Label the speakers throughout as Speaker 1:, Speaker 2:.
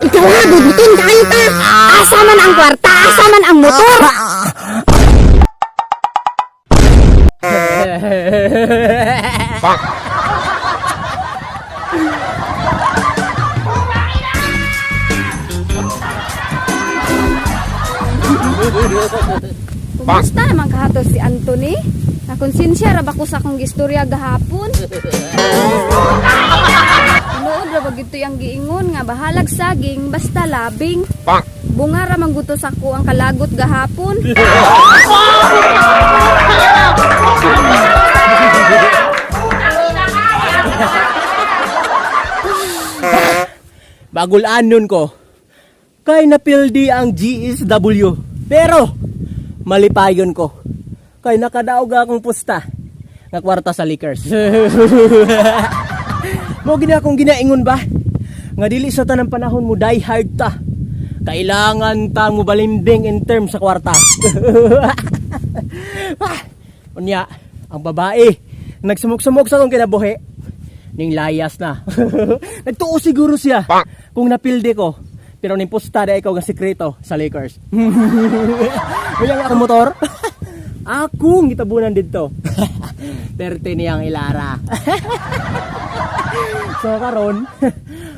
Speaker 1: Ikaw ha, bubutin kaayo ka. Asa man ang kwarta, asa man ang motor.
Speaker 2: Kumusta naman kahato si Anthony? Nakonsensya ra ba ko sa akong gistorya gahapon? Tinuod ra ba gito yang giingon nga bahalag saging basta labing. Bunga ra man guto sa ako ang kalagot gahapon.
Speaker 3: Bagulanon ko. Kay napildi ang GSW. Pero, malipayon ko. Kay nakadaog akong pusta. Nga kwarta sa Lakers. Mo gina akong ginaingon ba? Nga dili sa tanang panahon mo die hard ta. Kailangan ta mo balimbing in terms sa kwarta. Ah, unya, ang babae nagsumok-sumok sa akong kinabuhi ning layas na. Nagtuo siguro siya kung napildi ko. Pero ning pusta na ikaw nga sikreto sa Lakers. Unya nga akong motor. Akong gitabunan didto. Perte niyang ilara. So karon,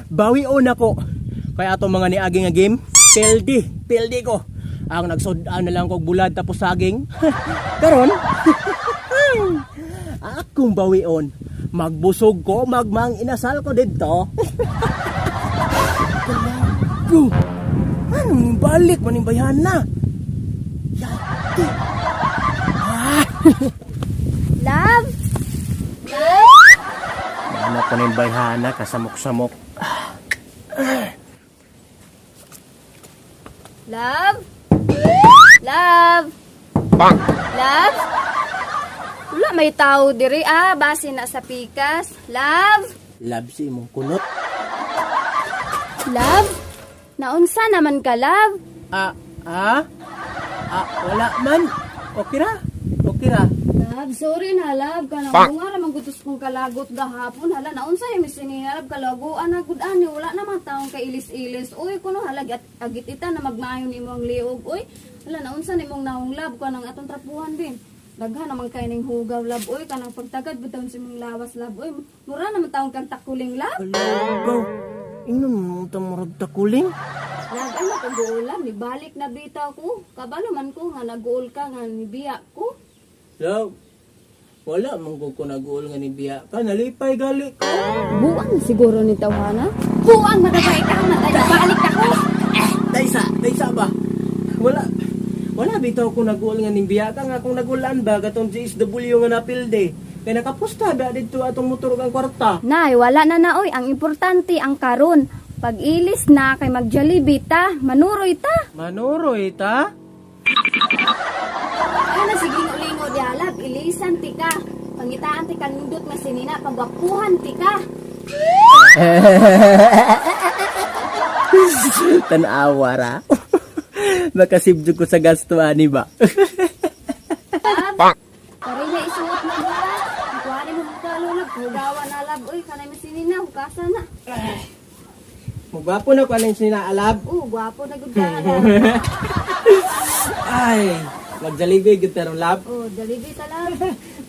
Speaker 3: bawion ako. Kaya ato mga niagi nga game, pildi, pildi ko. Ang nagsud-an na lang kog bulad tapos saging. Karon, akong bawion. Magbusog ko, magmang inasal ko didto. Kalago. Anong balik maning bayhana? Yati. Ah.
Speaker 2: Love?
Speaker 3: Ano ko na yung bayhana, kasamok-samok.
Speaker 2: Love? Love? Love? Wala may tao diri ah, base na sa pikas. Love?
Speaker 3: Love si imong kunot.
Speaker 2: Love? Naunsa naman ka, love?
Speaker 3: Ah, ah? Ah, wala man. Okay ra. Okay ra.
Speaker 2: Love, sorry na, love. Kanang bunga ra man gutos kong kalagot gahapon. Hala, naunsa yung misinihilab kalaguan na gud ani. Wala naman taong kailis-ilis. Uy, kuno halag at agit ita na magmaayon nimo ang liog. Uy, hala, naunsa nimong naong love kanang atong trapuhan din. Daghan naman kay ning hugaw, love. Uy, kanang pagtagad bitaw sa imong lawas, love. Uy, mura naman taong kang takuling, love.
Speaker 3: Kalago. Ingnon mo ta murag takuling.
Speaker 2: Love, ay makaguolam. Nibalik na bitaw ko. Kabalo man ko nga naguol ka nga nibiya ko.
Speaker 3: Love. Wala man ko ko nag-uol nga ni biya ka. Nalipay gali ko.
Speaker 2: Buang siguro ni tawhana. Buang matagay ka, matay balik ako.
Speaker 3: Daysa, daysa ba? Wala. Wala bitaw ko nag-uol nga ni biya ka nga kung nagulan ba gatong GSW nga napilde. Kay nakapusta ba didto atong motor ug ang kwarta.
Speaker 2: Nay, wala na na oy. Ang importante ang karon. Pag ilis na kay mag-Jollibee ta, manuroy ta.
Speaker 3: Manuroy ta.
Speaker 2: Ay na sige lingo dialab, ilisan ti ka. Pangitaan ti kanindot nga sinina, pagwapuhan ti ka.
Speaker 3: Tanawa ra. Makasibjud ko sa gasto ani ba.
Speaker 2: Pare niya isuot mo ba? Kuha mo kalulab, hugawa na lab oy, kanay masinina, hugasan na.
Speaker 3: Mugwapo na ko aning sinaalab.
Speaker 2: Oh, gwapo na gud ka lab.
Speaker 3: Ay, mag-Jollibee gyud taron lab.
Speaker 2: Oh, Jollibee ta lab.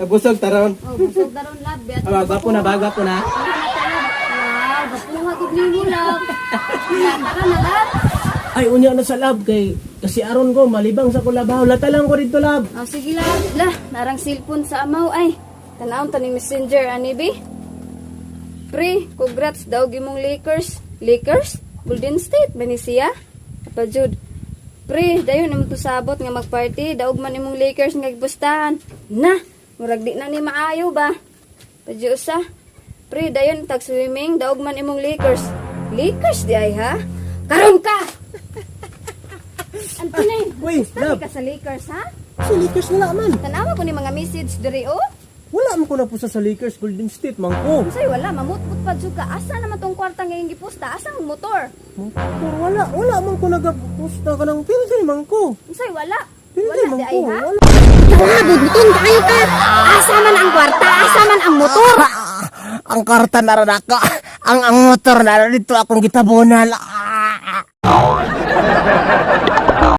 Speaker 3: Nabusog taron.
Speaker 2: Oh, busog na ron lab. Beat.
Speaker 3: Ah, gwapo na ba? Gwapo na.
Speaker 2: Wow, gwapuha gud nimo lab. Tara na lab.
Speaker 3: Ay, unya na sa lab kay kasi aron ko malibang sa kulabaw. Lata lang ko dito lab.
Speaker 2: Oh, sige lang. Lah, narang cellphone sa amaw ay. Tanawon ta ni Messenger ani bi. Pre, congrats daw gimong Lakers. Lakers? Golden State ba ni siya? Apa jud. Pre, dayon nimo to sabot nga magparty, daog man imong Lakers nga gipustahan. Na, murag di na ni maayo ba. Padyo usa. Pre, dayon tag swimming, daog man imong Lakers. Lakers di ay ha? Karon ka. Antonay,
Speaker 3: Uy,
Speaker 2: pusta
Speaker 3: love.
Speaker 2: ka sa Lakers ha?
Speaker 3: Sa Lakers na man.
Speaker 2: Tanawa ko ni mga message diri oh.
Speaker 3: Wala man ko na pusa sa Lakers Golden State man ko.
Speaker 2: Unsay wala mamutput pa jud ka. Asa naman tong kwarta nga iyong gipusta? Asa ang motor?
Speaker 3: Motor wala, wala man ko nagapusta ka ng pildi man ko.
Speaker 2: Unsay wala?
Speaker 3: Pildi
Speaker 2: Wala
Speaker 3: man
Speaker 2: di
Speaker 3: ko.
Speaker 2: ay ha?
Speaker 3: Wala.
Speaker 1: Ikaw ha, bubutin kaayo ka. Asa man ang kwarta, asa man ang motor.
Speaker 3: Ang karta na rin ako. Ang motor na rin dito akong gitabunan.